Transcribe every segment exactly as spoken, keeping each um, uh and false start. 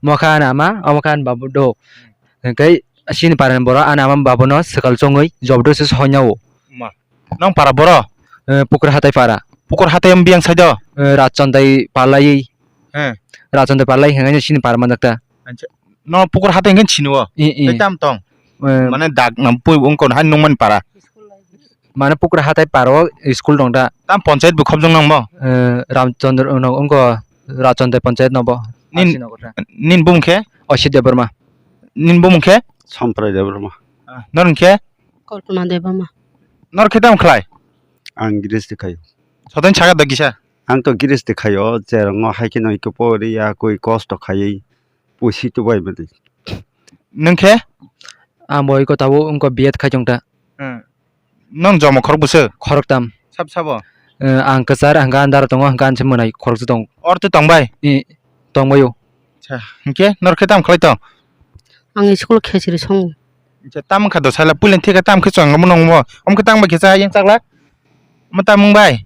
Mokha ani ama, omo kha ani babu do. Hwnkhe chini parani borok ani ama babuno swkal chongwi jobdo se soinao. Ma. Nang para boro? Eh, Pukur hatai para. Pukur hatai em biyang saido? Eh, Rajchondai palai. He. Rajchondai palai hwnkhai chini para manjakta. Acha. No Pukur hatai hwnkhe chini o? I, i. Tei tam tong? Eh. Mane dak nam pui ungkon hai nungmani para. Mane Pukur hatai paro school dong da. Tam panchayat bo khobjong nang bo? Eh, Ramchandra, no, ungko Rajchondai panchayat no bo. Nin, Asinogo ta. Nin bumung khe? Osit Debbarma. Nin bumung khe? Samprai Debbarma. Ah, nor khe? Kalpana Debbarma. Nor khe tam khlai? Ang giresti khayo. Sotan chaga da kisa? Ang to giresti khayo, cherango hai kheno iko pori ya koi kosto khayai pusi tubai mani. Nung khe? Ang bo iko tabo ungko B Ed khai tong ta. Hmm. Nung jomo khorok bwswk? Khoroktam. Sab sabo? Eh, ang kwchar, ang gan dara tongo, ang gan se mwnai khoroksa tong. Or twi tong bai? I, tong bai o. Acha, hwnkhe nor khe tam khlai tong? Ang school khechiri songo. Acha, tam wngkha do sala, puilani thika tam khe chwng omo nung mo? Omo khe tang bai khe cha yang chakla? Omo tam wng bai?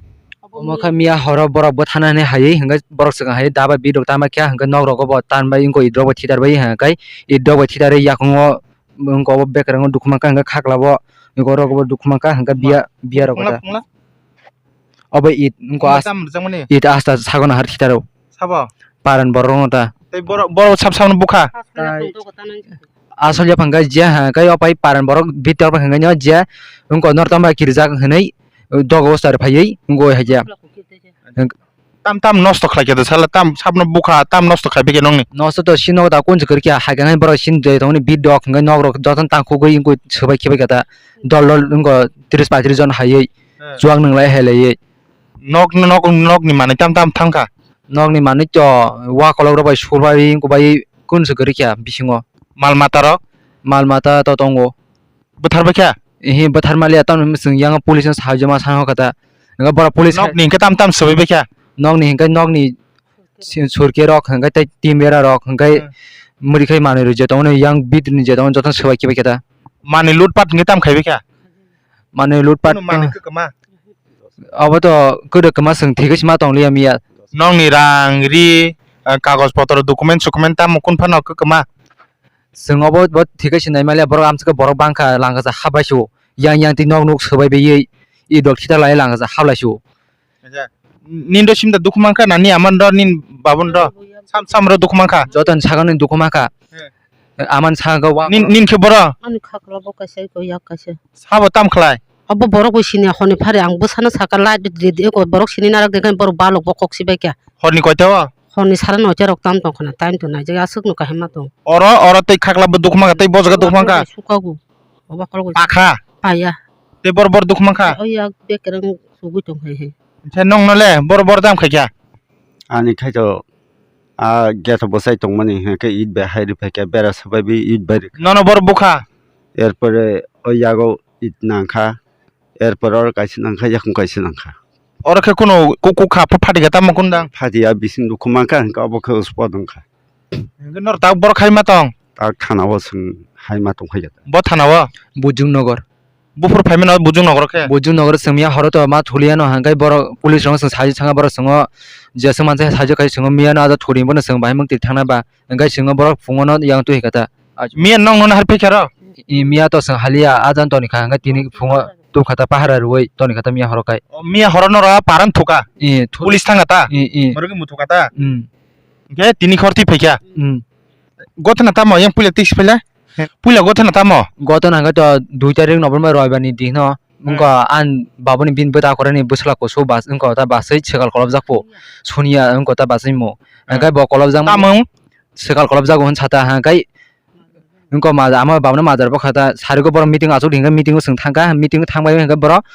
Omo kha miya horo borok bwthana hinwi haywi hwnkhe borok swkang hai daba bidok tama khe hwnkhe nok rogo bo tan bai wngkha idrok bo thidar bai hwnkhe idrok bo thidar yakungo wngkha obo bwkrango dukhu mankha hwnkhe khaklabo ego rogo bo dukhu mankha hwnkhe biya biya rogo ta. Obo it wngkha as-, it asta sagona har thidaro. Sabo? Paran borok no ta. Tei borok, borok sab sab no bukha. Asol ya phangkha je ha, kai opai paran borok bitor phangkha no je, wngko nor tamba kirijak hinwi, dogo sar phaiwi, wngko hai je. Tam tam nosto khlai khe sala, tam sab no bukha, tam nosto khlai bikhe nongni. Nosto to sino da kun se kir kya, hai gangai borok sin de tongni bidok, hingai nok rok joton tang khugwi, wngko sobai khibai kata. Dol dol wngko tris paitris jon haiwi, chuak nung lai hai laiwi. Nok, nok, nok ni manwi tam tam thangkha. Nokni manwi to wa kolok rok bai sur bai wng bai kun se kwrwi kha bisingo. Mal mata rok? Mal mata to tongo. Bwthar bai kha? Ehe, bwthar maliya, tamni hwnwi chwng yang police no sahajama sano kha ta. Hwnkhe borok police nokni hwnkhe tam tam swbai bai kha? Nokni hwnkhe nokni si-, surke rok hwnkhe tei team era rok hwnkhe hmm, mwrwi khai manwi rw je tongo yang bit ni je tongo jotono swbai kibai khe ta. Manwi loot pat hwnkhe tam khai bai kha? Manwi loot pat kunu manwi kwkma? Abo to kwrwi kwma chwng thik khe sima tong liya miya. Nokni rang, ri, ah, kagoj potro, document socument tamo kun phano kwkma? Chwng obo bo thik khe sinai maliya, borok amswk borok bangkha langkasa hablai su. Yang yang twi nok nuk swbai baiwi idok thita lai langkasa hablai su. Acha. Nin do simda dukhu mankha na ni aman do nin babun do? Sam sam ro dukhu mankha. Joton sakani dukhu mankha. He. Aman saka wa. Nin, nin khe boro? Ani khakla bo kaisa, eko yak kaisa. Sabo tam khlai? Abo borok bo sini honi phari ang bwsano saka light di di eko borok sini narak de borok balok bo kok sibai kya. Horni koita o? Horni sara noita rok tam tong khna time to nai je aswk no kahima tong. Oro, oro tei khakla bo dukhu mankha tei bo jaga dukhu mankha. Sukago. Oba kolgo. Pakha. Paya. Tei bor bor dukhu mankha. Oya bekereng sugui tong hai hai. Nokno le bor bor tam khaikha. Ani khaito. A gate bwsai tongmani hwnkhe it bai hai rwphaikha, bera swbai bi it bai rwkha. Nono bor bukha? Erpore o yago it nangkha, erpore oro kaisa nangkha, yakung kaisa nangkha. Oro khe kunu kuk kuk kha, phatikha tamo kunu dang? Phatiya, bising dukhu mankha, hwnkhe obo khe spot wngkha. Hwnkhe nor tak bor khai ma tong? Tak thana o chwng hai ma tongkha ya. Bo thana o? Bujung Nagar. Buphur phaimano Bujung Nagar khe? Bujung Nagar chwngya horo to ma thuliya no hwnkhe borok police rok chwng sai sanga borok chwngo je chwng mansa sai kai chwngo miya no aja thuri bono chwng bahai mung twi thangna ba hwnkhe chwngo borok phungo no yang twi kata. Miya nong nono har phikha ro? I miya to chwng haliya aja toni kha hwnkhe tini phungo tubkha ta pahara rwui toni kha ta miya horo kai. O, miya horo no ro paran thuka? I, thu- Police thanga ta? I, i. Borok muthukha ta? Mm. Hwnkhe tini khor twi phaikha? Mm. Gotna tamo yang puila twi siphaila? Puila gotna tamo? Gotna hwnkhe to dui tarik November roibar ni dino. Hmm. Wngkha ang babuni bini bwta akhorani bwsla kusu bas wngkha ta baswi swkal kolobjak po. Soniya wngkha ta baswi mo. Hmm. Hwnkhe bo kolobjak tamo? Swkal kolobjago hwn sata hwnkhe wngkha ama babuna majar bwkha ta sarigo borok meeting achuk hwnkhe meeting o chwng thangkha meeting o thangbai hwnkhe borok,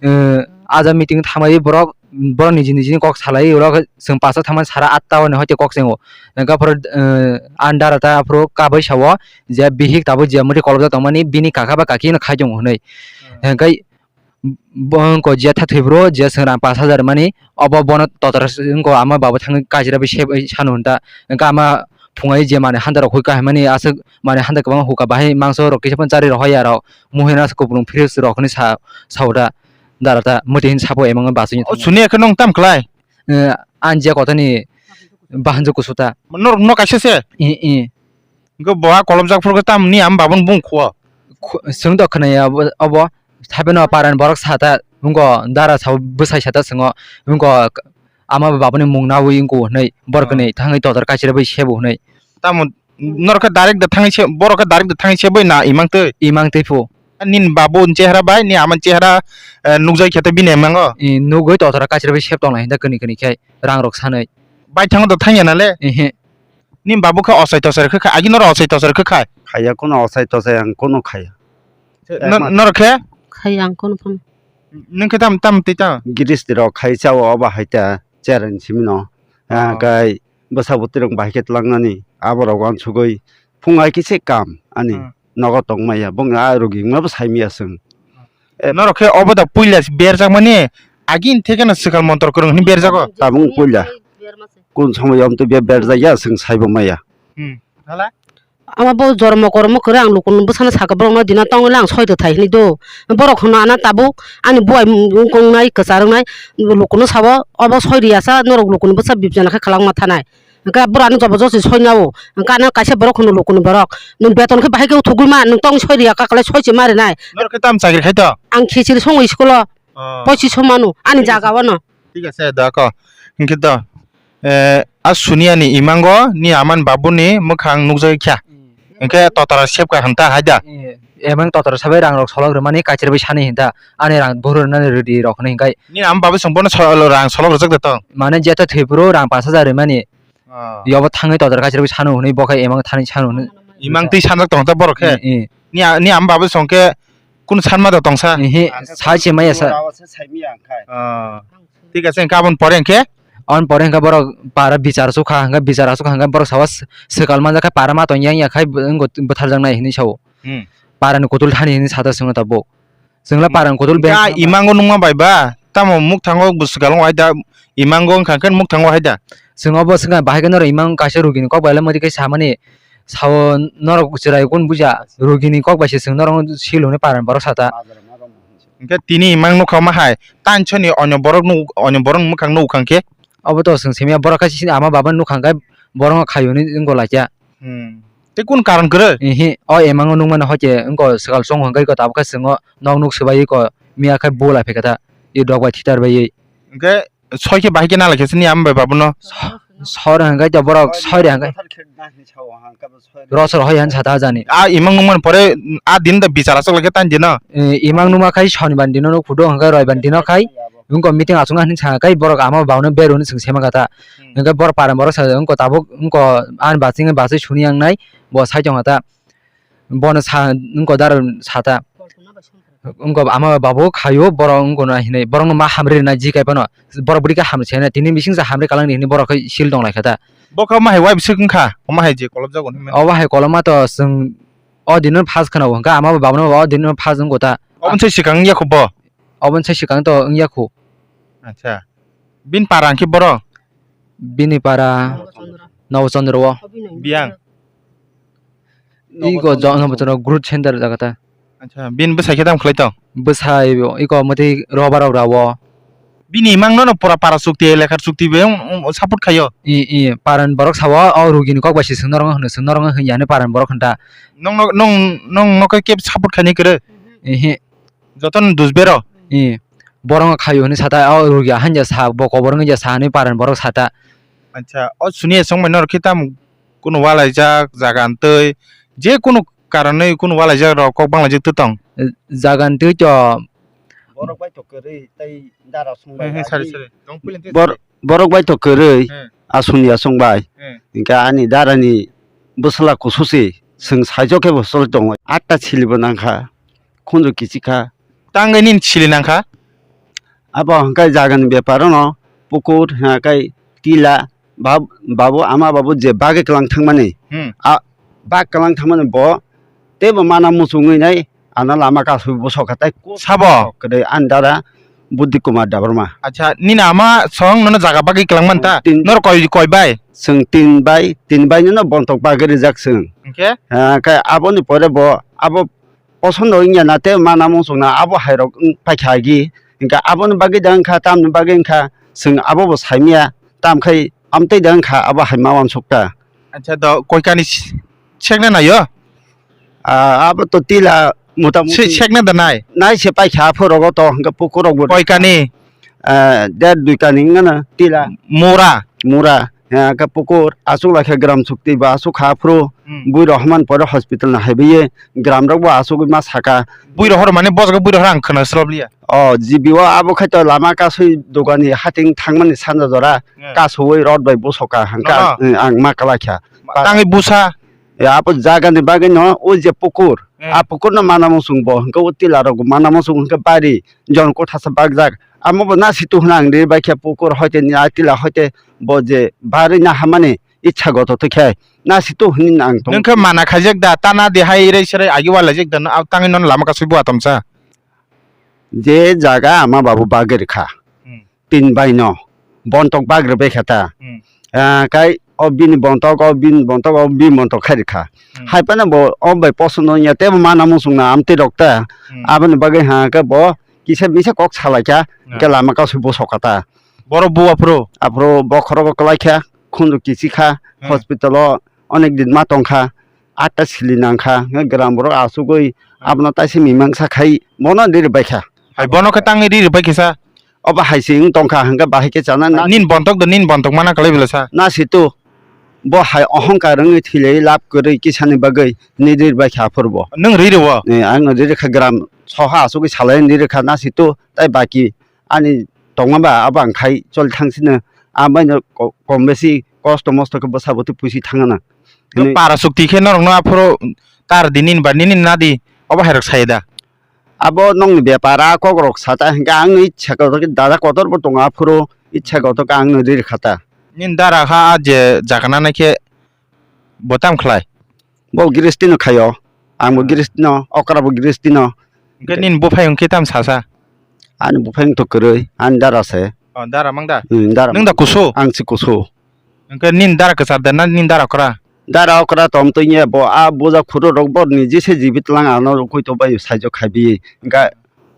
eh, aja meeting thangbai borok borok niji niji ni kok salai oro chwng pasa thangmani sara atta hwnwi hoite kok chengo. Hwnkhe aphuru, eh, ang dara ta aphuru kabai sao je bihik tabuk je muitu kolobjak tongmani bini kaka ba kaki no khai tongo hwnwi. Hmm. Hwnkhe bo wngkha je thathwi bro je chwng rang pash hajar mani obo bono totra wngkha ama babo thangwi kajira bai se bai sano hwnta. Hwnkhe ama phungai je mani handa rok hui kahamani aswk mani handa kwbangma huka bahai mangso rok kisa phano charwi rohor ya rok muhina kupulung fridge rok hinwi sa sao da. Dara ta mwtwi hin sapo emang bachwi. O suni ekhe nung tam klai? Eh, ang je kotani Bahanjak kusu ta. Norok no kaisa se? I, i. Hwnkhe bo a kolobjak phuru khe tamni ama babun bung khuo? Khu-, chwng to khwnaya obo, obo. Thaipeno paran borok sa ta, wngko dara sao bwsai sa ta chwngno, wngko ama babuni mung naui wngko hwnwi borok Oh. Hwnwi thangwi totor kaisa bai sebo hwnwi. Tamo norok khe direct da thangwi se, borok khe direct da thangwi se bai na imang twi? Imang twi phu. Nini babu ni chehra bai ni ama ni chehra, eh, nukjai khe tei bini emango? I, nugwi totora kachira bai sep tonglai hinda kani kani khe rang rok sanwi. Bai thango to thangya na le? Ehe. Nini babu khe ochai tochai rwkha kha, agi norok ochai tochai rwkha kha? Khaya, kono ochai tochai ang kono khaya. No-, Ekma- norok khe? Khaya ang kono phano. Nwng khe tam, tam twi ta? Giristi rok khai chao obo hai ta chereng simi no. Ah. Ah, kai bwsa bwtwi rok bahai khe twlang nani. Abo rok uansugwi phung hai khe se kam ani. Ah. Nogo tong maya, bongni a rugi wngmabo sai maya chwng. Eh, norok khe obo da puila berjak mani, agini theke no swkang montor kwrwng hwnwi berjago? Tabuk puila. Kun somoy omtwi be berjak ya, chwng saibo maya. Hmm. Hala? Ama bo jormo kormo kwrwi ang lukuni bwsano sakha, borokno dina tongwi lang soi twthai hwnwi do. Borok hwno ana tabuk ani buai wng-, wngkong nai kwchar wngnai, lukuni sabo obo soi riyasa norok lukuni bwsa bibjana khe kwlangma thanai. Hwnkhe borok ano jobo josi soinao. Hwnkhe ano kaisa borok hwno lukuni borok. Nwng beton khe bahai khe uthugwi ma, nwng tong soi riya kakalai soi se ma rinai. Norok khe tam chakri khai to? Ang khichiri songo school o. Oh. Pochiso manu, ani jaga o no. Thik ase, da ko. Hwnkhe to, eh, a suniya ni imango ni aman babu ni mwkhang nukjagwi kha. Hmm. Hwnkhe totara sepka hwnta hai da. Eh, emang totara sabai rang rok solok rwmani kaichir bai sani hinta. Ani rang buhur nani rwdi rok hwnwi hinkai. Ni ama babu song bono so-, rang solok rwjak de tong? Mane jeta thwi phuru rang pash hajar rwmani. Ah. Yobo thangwi todor kaichirwi sanu hwnwi bo khe imang thani sanu hwnwi. Imang twi sanjak tong ta borok khe? Eh, eh. Ni a-, ni ama babu song khe kunu sanma da tongsa? Ehe, sai se maya sa. Ah. Thik ase, hwnkhe aboni pore hwnkhe? Aboni pore hwnkhe borok para bichar sukha, hwnkhe bichar asukha hwnkhe borok sawa s-, swkal manjak khe para ma tong yang ya khai bo-, wngbo bwtharjaknai hwnwi sao. Hmm. Para ni kutul thani hwnwi sata swngno tabuk. Chwngla parang kutul. Hwnkhe beng a imango nungma bai ba, tamo mukthango bwswk kwlwng hai da, imango wngkha khe mukthango hai da. Chwng obo swngkha bahai khe norok imang kaisa rugini kok bai lamadi khe samani sao norok chwrai kun buja, rugini kok bai se chwng norok sil hwnwi parang borok sata. Hwnkhe tini imang nukha ma hai, tansoni onyo borok nuk, onyo borok mwkhang nukha khe? Obo to chwng simiya borok khe chini ama baba nukha khe borokno khaiyoni wngbo laikya. Hmm. Tei kun karon kwrwi? Ehe, o emango nukmano hoi khe wngko swkal chongo hwnkhe iko tabuk khe chwngno nok nuk swbai iko miya khe bo lai phaikha ta, i dok bai thitar baiwi. Hwnkhe soi khe bahai khe nalai khe chini ama bai babuno? Sor hwnkhe to borok soi de hwnkhe. Rosor hoi han sata jani. A imang nukmani pore a din da bichar aswk lai khe tani dino? Eh, imang nukma khai sonibar dino nuk phudo hwnkhe roibar dino khai. Wngkha meeting achukna hinwi sakha khe borok ama babuno beruni chwng sema kha ta. Hmm. Hwnkhe borok parang borok sa wngkha tabuk wngkha ani bachwi wngwi bachwi suni yang nai bo sai tongkha ta. Bono sa wngkha dara sa ta. Wngkha ama babu khaio borok wngkha na hinwi borokno ma hamri rwna ji kai phano. Borok bwrwi khe hamri se nai tini bising sa hamri kwlangni hinwi borok khe sil tong lai kha ta. Bo khe omo hai uaibwswk wngkha, omo hai je kolobjago hinwi mano. Obo hai koloma to chwng o dino first khna o hwnkha ama babuno o dino first wngkha ta. Oboni sai swkang wngya kho bo? Oboni sai swkang to wngya kho. Acha. Bini para hwnkhe boro? Bini para Nabachandra. Nabachandra o. Biyang? Iko jo-, Nabachandra growth center jaga ta. Acha, bini bwsai khe tamo khlai tong? Bwsai bo, iko mwtwi roba rok rao. Bini imang no pura para chukti, lekhar chukti be, um, um, support khaio? I, i, paran borok sao, o rugini kok bai se chwng norok hwno, chwng norok hwnya hwnwi paran borok hwnta. Nong, nong, nong, nong no khe kebo support khainai kwrwi? Ehe. Jotono dusbero? Eh, borok khaio hinwi sata, o rugi ahanja sa, bo kobor wngya sa hinwi paran borok sata. Acha, o suniya chwngbai norok khe tamo kunu walaijak, jaga ntwi, je kunu karonwi kunu walaijak rok kok banglaijak twi tong? Eh, jaga ntwi to. Borok bai to kwrwi tei dara chwngbai. Hmm, hmm, sari, sari. Tong puilin tei Bor-, sari. Borok bai to kwrwi, hmm, a suniya chwngbai. Hmm. Hwnkhe ani darani bwsla kususi, chwng saijo khe bo choli tongo. Atta silibo nangkha. Khunju kichikha. Tangwi nini sili nangkha? Abo hwnkhe jagani bepar no pukur hwnkhe tila bab-, babu ama babu je bagwi kwlang thangmani, hmm, a bag kwlang thangmani bo teibo mana muchungwi nai ano lama kasui bwsok kha tei sabo? Kwrwi ani dara Buddi Kumar Debbarma. Acha, nini ama song nono jaga bagwi kwlang man ta? Tin. Norok koi, koi bai? Chwng tin bai, tin bai no bontok bagwi rijak chwng. Hwnkhe? Hwnkhe aboni pore bo abo posondo wngya na tei mana muchungna abo hai rok wng paikha agi. Hwnkhe aboni bagwi da wngkha, tamni bagwi wngkha, chwng abo bo saimaya, tamkhai amtwi da wngkha, abo hai ma uansuk ta. Acha do koi kani s-, sekna naio? Ah, abo to tila mota muti. Se-, sekna da nai? Nai se paikha aphuru rogo to, hwnkhe pukur rok bo. Koi kani? Ah, der dui kani wngna na tila. Mura. Mura. Ha, hwnkhe pukur, aswk laikha gram sukti ba aswk kha aphuru. Hmm. Bui rok haman pore hospital no haibaye, gram rok bo aswk ma saka. Bui rok hor mane bojak bui rok hor ang khna swlap liya. O, G B o abo khai to lama kasui dogani hating thangmani sanja jora, Hmm. Kasui rod bai bosoka hangka, No, no. Eh, ang ma kalaikha. Tangwi busa. Ya, apo jaga ni bagwi no, o je pukur. Hmm. A pukur no mana mosong bo, hwnkhe o tila rok mana mosong hwnkhe bari, jon kothasa bakjak. Amo bo na situ hwna ang ri bai khe pukur hoite ni a tila hoite bo je bari na hamani ichha goto to khe na situ hwnwi ang tong. Nwng khe mana khaijak da, tana de hai rei serai agi walaijak da, no, tangwi no lama kasui bo atomsa. Je jaga ama babu bagwi rwkha. Hmm. Tin bai no bontok bak rwbai kha ta. Hmm. Ah, kai o bini bontok, o bini bontok, o bini bontok khai rwkha. Hmm. Hai phano bo o bai poson no ya tebo mana musung na amtwi rok ta. Hmm. Aboni bagwi ha khe bo kisa misa kok salai kha, Hmm. Hwnkhe lama kausui bosok kha ta. Borok bo aphuru? Aphuru bokhorogo kwlai kha, khunju kichi kha, Hmm. Hospital o onek din ma tong kha, atta sili nang kha, hwnkhe gram borok asugwi Hmm. abono taisa mimangsa khai bono riri bai kha. Hai bono khe tangwi riri bai kisa? Obo hai se wng tong kha, hwnkhe bahai khe chana na. Nini bontok do, nini bontok mana kwlai belai sa? Na situ. Bo hai ohongkar wngwi thwilai lab kwrwi kisani bagwi ni riri bai kha aphuru bo. Nwng riri o? Eh, ang riri kha gram soha asugwi salai ni riri kha na situ, tai baki ani tongma ba abo ang khai choli thang sino. Ang bai no ko-, kom besi kosto mosto khe bwsa bwtwi puisi thangna. Nwng para sukti khe norok no aphuru tar di nini ba nini na di obo hai rok sai da. Abo nokni bepar, a kokrok sata hwnkhe ang ichha kotor khe dada kotor bo tongo, aphuru ichha kotor khe ang no riri kha ta. Nini dara kha a je jaga nanai khe bo tam khlai? Bo gristi no khaio, ang bo Hmm. Gristi no, okra bo gristi no. Hwnkhe nini buphai hwnkhe tam sasa? Ani buphai wngto kwrwi, ani dara se. Oh, dara mang da? Hmm, dara. Nwng da kusu? Ang se kusu. Hwnkhe nini dara kwchar da na nini dara okra? Dara okra tom twi ya bo a buja khuru rok bo ni jise jibit lang ano rukui to bai saijo khai bi. Hwnkhe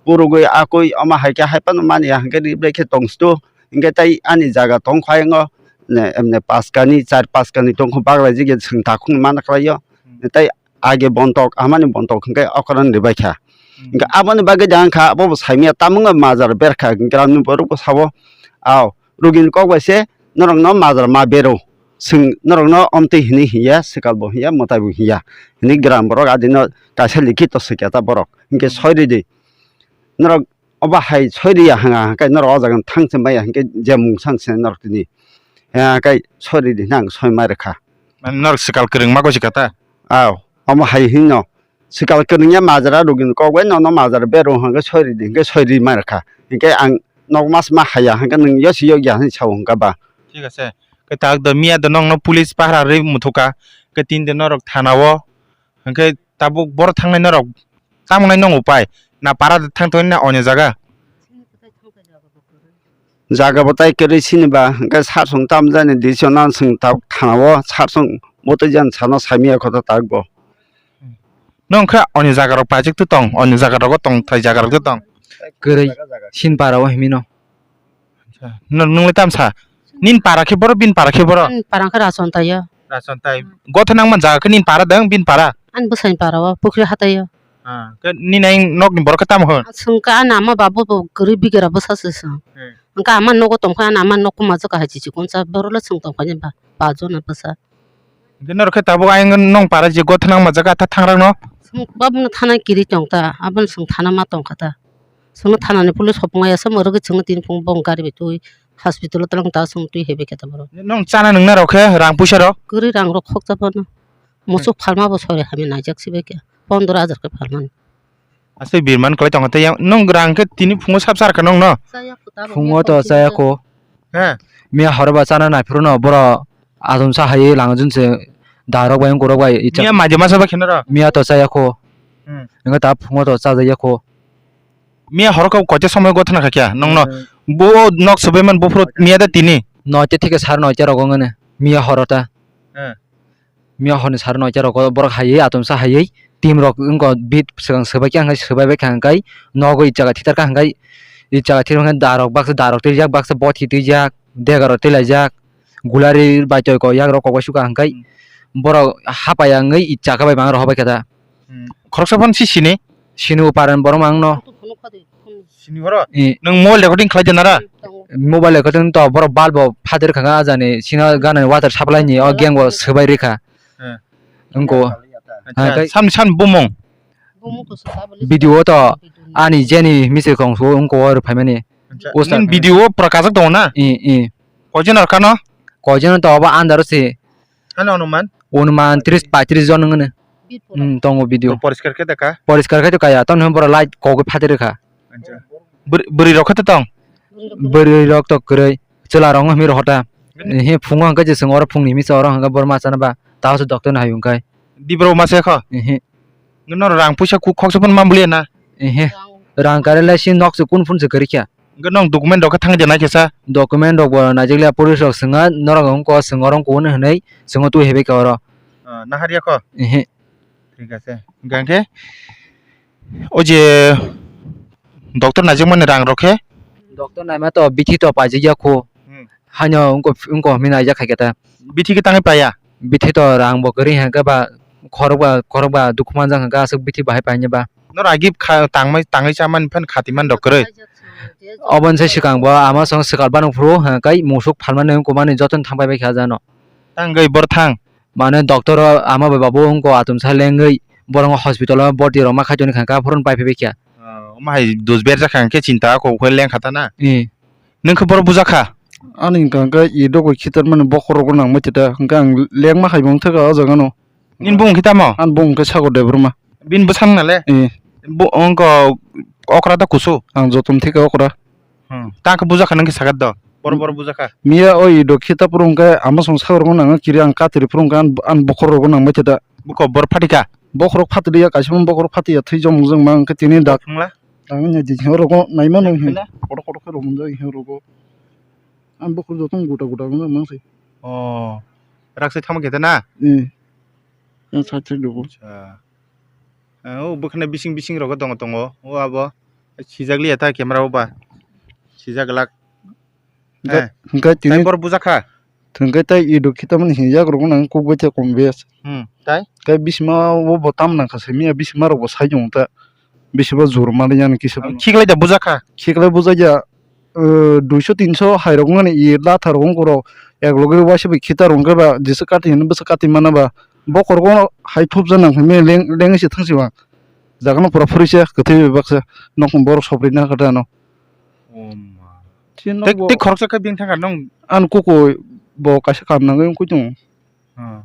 purugui akui ama hai khe hai phano mani ya hwnkhe ribrai khe tong stu. Hwnkhe tai ani jaga tong kha yango, ne, emne paskani, char paskani tong kho baglai jigya swng takhung mana khlai yo. Hmm. Tai age bontok, amani bontok hwnkhe okra ni ribai kha. Hmm. Hwnkhe aboni bagwi da wngkha, abo bo saimya, tamungno majar berkha, gram ni borok bo sabo, "Ao, rugini kok bai se norokno majar ma bero. Swng norokno omtwi hinwi hinya, swkal bo hinya, mwtai bo hinya," hinwi gram borok adino kaisa likhi to swikha ta borok. Hwnkhe Hmm. Soi ridi. Norok obo hai soi riya hwnga hwnkhe norok o jaga thang se maya hwnkhe je mung sang se norok tini. Hwnkhe soi ridi hwnang soi ma rwkha. Mane norok swkal kwrwngma gosi kha ta? Ao, omo hai hino. Swkal kwrwngya majra rugini kok bai nono majra bero hwnkhe soi ridi hwnkhe soi ri ma rwkha. Hwnkhe ang nok mas ma haya hwnkhe nwng yosi yokya hwnwi sao hwnkha ba. Thik ase. Khe tak do miya do nokno police pahara rwi muthukha. Khe tin de norok thana o. Hwnkhe tabuk boro thangnai norok tamo nai nong upai? Na para de thang thangni na onyo jaga? Jaga bo tai kwrwi sini ba, hwnkhe sar song tam jani decision ang swng tabuk thana o, sar song bo twi jani sano saimaya kotha tabuk bo. Nong khe onyo jaga rok paijak tu tong, onyo jaga rogo tong thai jaga rok tu tong. Kwrwi sin para o himino. Acha. Nung, nung le tam sa? Nin para khe boro, bin para khe boro? Ani para khe Rason tai ya. Rason tai. Hmm. Gotha nang man jaga khe nin para dang, bin para? Ani bwsani para o, pukhri hatai ya. Ah, khe nin ang nok ni borok khe tamo hwn? Swng kha ani ama babu bo kwrwi bigera bwsa se swng. Hmm. Hwnkhe ama nogo tong kha ani ama nok kuma jaka hai chichi kunsa borok le swng tong kha ni ba, ba jona bwsa. Hwnkhe norok khe tabuk ayang nong para je gotha nang ma jaga tha thangrang no? Swng babno thana kiri tong ta, aboni swng thana ma tong kha ta. Swngno thanani police hopung ya, sama rwgwi swngno tini phung bong gari bai twi hospital o twlang ta swng twi hebai khe ta borok. Nong chana nungna rok khe rang puisa rok? Kwrwi rang rok khoksa phano. Musuk phalma bo sori hamya naijak sibai khe pondro hajar khe phalmani. Asai birman kwlai tongkha tei yang nong rang khe tini phungo sap sar kha nongno? Phungo to chaya kho. He. Miya horo ba chana naiphuru no boro atomsa hai langa jun se darok bai ungkurok bai icha. Miya maje masa ba kheno ro? Miya to chaya kho. Hmm. Enga ta phungo to chajakya kho. Miya horo khe koita somoi gotha na kha kya nongno? Hmm. Bo nok swbai man buphuru miya da tini? Noita thike sar noita rogo ngane miya horo ta. Hmm. Miya horni sar noita rogo borok haywi atomsa haywi team rok wngkha bit swkang swbai kha hwnkhe swbai bai kha hwnkhe nogo ichaga thiktar kha hwnkhe ichaga thik hwnkhe darok baksa darok twijak baksa bothi twijak dega rok twilaijak gulari bai toi ko yagrok kok bai suka hwnkhe borok hapaiya wngwi chaka bai bang rok hobai khe da. Hmm. Khoroksa phano si sini? Sini o paran borok ma wngno. Sini horo? Eh. Nwng mobile recording khlai de nara? Mobile recording to borok bulb bo phadir kha ajani sina ganani water supply ni o gang bo swbai rikha. Eh. Wngko. Acha, hai, samni, samni bumung? Video to ani jeni misi kong so wngko o rwphaimani. Acha, poster nini video pura kajak tongo na? I, i. Koijon arkano? Koijon to obo andaro se. Ano anuman? Anuman tris paitris jon wngno. Hmm, tongo video. Poriskar khe dekha? Poriskar khe to kaya, tamni hwn borok light kogwi phatwi rwkha. Acha. Bwrwi, bwrwi rok khe to tong? Bwrwi rok to kwrwi. Chwla rok wngmi rok hota. He phungo hwnkhe je chwng oro phungni misa oro hwnkhe borok ma chana ba. Taho se doctor no hai hwnkhe. Di borok ma se kho? Ehe. Noro rang puisa kuk khoksa phano ma buliya na? Ehe. Rang karwi lai si nok se kun phun se kwrwi kha. Hwnkhe nwng document rok khe thangwi de naikhe sa? Document rok bo naijak liya, police rok swngha, norok wngkha swng oro wngkha hwnwi hwnwi swngwi twi hai bai kha oro. Ah, naharya kho? Ehe. Thik ase. Hwnkhe o je doctor naijakmani rang rok khe? Doctor naima to bithi to paijak ya kho. Hmm. Haino wngkha, wngkha hwnwi naijak hai khe ta. Bithi khe tangwi paiya? Bithi to rang bo kwrwi hai khe ba khorok ba, khorok ba dukhu manjak hai khe aswk bithi bahai painai ba. Noro agi kha-, tangmai, tangwi chamani phan khatiman rok kwrwi. Oboni se swkang bo ama song swkal bano phuru, ha, kai musuk phalmani wng kumani jotono thang pai bai kha jano. Tang gai bor thang. Mane doctor o ama bai babu wngko atum sa lengwi borok hospital o borti rok ma khaitoni kha kha phuru pai phai bai kha. Ah, omo hai dos berjak kha hwnkhe chinta kok khe leng kha ta na. Eh. Nwng khe borok bujak kha? Ani hwnkha hwnkhe i dogoi khitar mani bokhorok nang bai tita hwnkhe ang lengma hai bo wngthaka o jaga no. Nini bumung khe tamo? Ani bumung khe Sagar Debbarma. Bini bwsang nale? Eh. Bo, ongko okra ta kusu? Ang jotom thika okra. Hmm. Ta khe bujakha nang khe sagat do. Boro boro bujakha. Miya o i dokhi ta phuru hwnkhe ama song Sagar rokno nang kiri ang katri phuru hwnkhe an, an bokhor rokno nang bai theda. Bukho bor phatika? Bokhorok phatri ya kaisa bokhorok phatri ya thwi jong jong ma hwnkhe tini dak. Thangla? Ang nya di rokno nai mano hin. Kotor kotor khe rok mwnjak hin rogo. An bokhorok joto guta guta wng mang se. Oh. Rak se thangma khe na? Eh. Yang side side rogo. Acha. Eh, o bwkhani bising bising rogo tongo tongo. O abo sijak liya ta camera o ba. Sijak glak. Hwnkhe, eh, hwnkhe tini tai bor bujakha? Hwnkhe tai idu khitamani hinjak rokno ang kuk bai khe kom bes. Hmm, tai? Khe bisima o bo tam nang kha simi ya bisima rok bo sai jong ta. Bisima jur mali yan kisa. Khiklai da bujakha? Khiklai bujakya, eh, duiso tinso hai rok mani i latha rok ongko rok ek loge waisa bai khita rok hwnkhe ba jesa kati hino bwsa kati mana ba. Bokhorok hai thupjak nang khe leng, lengwi se thangsi ba. Jaga no pura phuri se kwthwi bai baksa. Nok borok sopri na kha ta no. Oh ma. Chini tei, nok bo tei khoroksa khe bini thangkha nong? Ani kuku bo kaisa kam nangwi wngwi tongo. Hmm.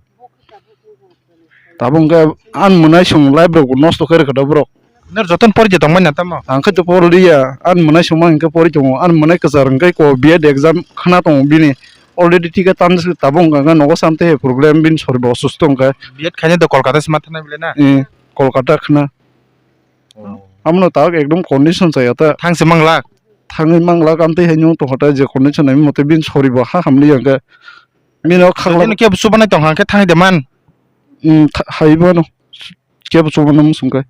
Tabuk hwnkhe ani mwnai song life rok bo nosto khe rwkha da borok. Nor joton pori je tongmani na tamo? Ang khe to pori ya, ani mwnai song ma hwnkhe pori tongo, ani mwnai kwchar hwnkhe ko B Ed exam khna tongo bini. Already ticket tan tabuk hwnkha hwnkhe nogo sam tei problem bini sori bo osusto hwnkhe. B Ed khaina do Kolkata se ma thangna bile na? Eh, Kolkata khna. Oh. Amno tak ekdom condition chaya ta. Thangse manglak? Thangwi manglak, amtwi hai nwng tongkha ta je condition hai mote bini sori bo ha hamli ya hwnkhe. Bini o khakla. Bini kebo chubanai tongkha hwnkhe thangwi de man? Hmm, tha-, hai bono. Kebo chubanai muchung khe.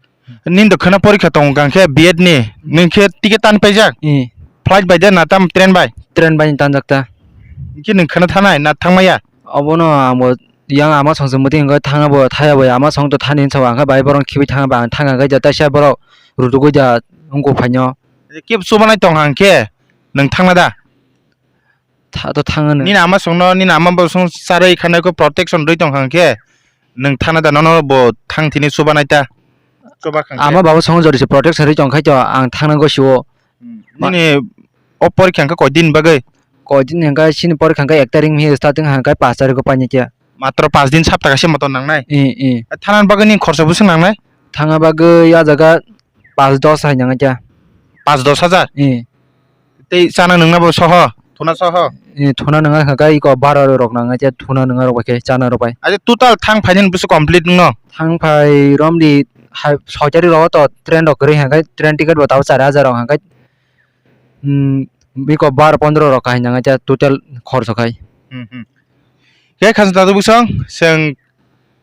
Nini do khwna porikha tongo hwnkhe B Ed ni. Nini khe ticket tan paijak? Hmm. Flight bai de na tam train bai? Train bai ni tanjak ta. Hwnkhe nwng khwna thanai na thangmaya? Obono ang bo yang ama song se mwtwi hwnkhe thangna bo thaya bo ama song to thani hinwi sao ang khe bai borok khibi thangna ba ang thangna khe jata sia borok rutugwi da wngkuk phaino. Kebo chubanai tong hang khe nwng thangna da? Tha to thangna nwng. Nini ama songno nini ama bo song charwi khanai khe protection rwi tong hang khe nwng thangna da nono bo thang thini chubanai ta? Chuba khang khe. Ama baba song jori se protection rwi tong khai to ang thangna go siwo. Hmm. Nini o porikha hwnkhe koi din bagwi? Koi din hwnkhe chini porikha hwnkhe ek tarik ni starting hwnkhe pash tarik o painai khe. Matro pash din sapta kaisa moto nangnai? Eh, eh. Thanani bagwi nini khorsa bwswk nangnai? Thangna bagwi a jaga pash dos hai nangnai khe. Pash dos hajar? Eh. Tei chana nungna bo soho? Thuna soho? Eh, thuna nungna hwnkhe iko bara rok nangnai khe thuna nungna rok bai khe chana rok bai. Aje total thang phainani bwswk complete nungno? Thang phai romdi hai soi tarik rogo to train rok kwrwi hwnkhe train ticket bo tabuk char hajar rok hwnkhe. Hmm, biko bar pondro rok kahai nang ja total khorso khai. Hmm, hmm. Khe khasing tado bwsong, seng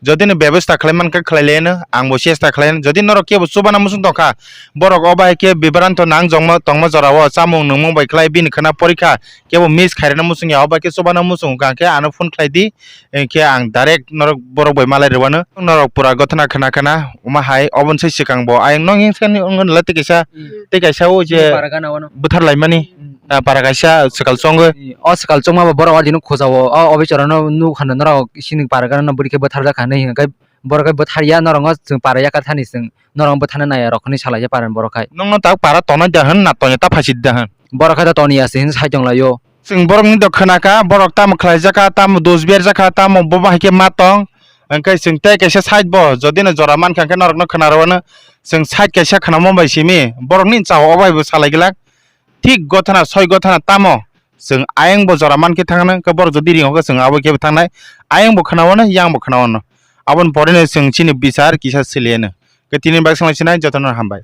Jodi ni bebostha khlai mankha khlai le no, ang bo chesta khlai no. Jodi norok kebo chubana muchung tongkha, borok o bai khe bibranto nang jongma tongma jora o chamung nungmung bai khlai bini khna porikha, kebo miss khairano muchung ya, o bai khe chubana muchung kha khe ano phone khlai di, hwnkhe ang direct norok borok bai malai rwano. Norok pura gothana khna khna, omo hai oboni sai swkang bo ayang nong hingsa ni wngkha nw lai tei kaisa, Hmm. tei kaisa o je Para gana wano. Bwthar laimani. Hmm. Ah, para kaisa swkal chongo. O swkal chongma bo borok o dino khojao, o obichara no nuk hano norok sini para gana no bwrwi khe bwtharjak kha hinwi hwnkhe borok khe bwtharya norok no chwng para yakar thani chwng norok bwtharna naiya rok hinwi salaija para borok khai. Nokno tak para tonai da hwn na tonya ta phaisi da hwn. Borok khai da toniya se hinwi sai tonglaio. Chwng borokni do khwnakha, borok tamo khlaijak kha, tamo dos berjak kha, tamo bo bahai khe ma tong. Hwnkhe chwng tei kaisa side bo, jodi no jora mankha hwnkhe norokno khwnarwano chwng side kaisa khwnamo bai simi. Borokni chao o bai bo salai glak. Thik gothana, soi gothana tamo chwng ayang bo jora mankhe thangna, hwnkhe borok jodi ringo khe chwng abo khe bo thangnai. Ayang bo khwnawano, yang bo khwnawano. Aboni poreno chwng chini bichar kisa swliyano. Hwnkhe tini bagwi swngchinai jotono hambai.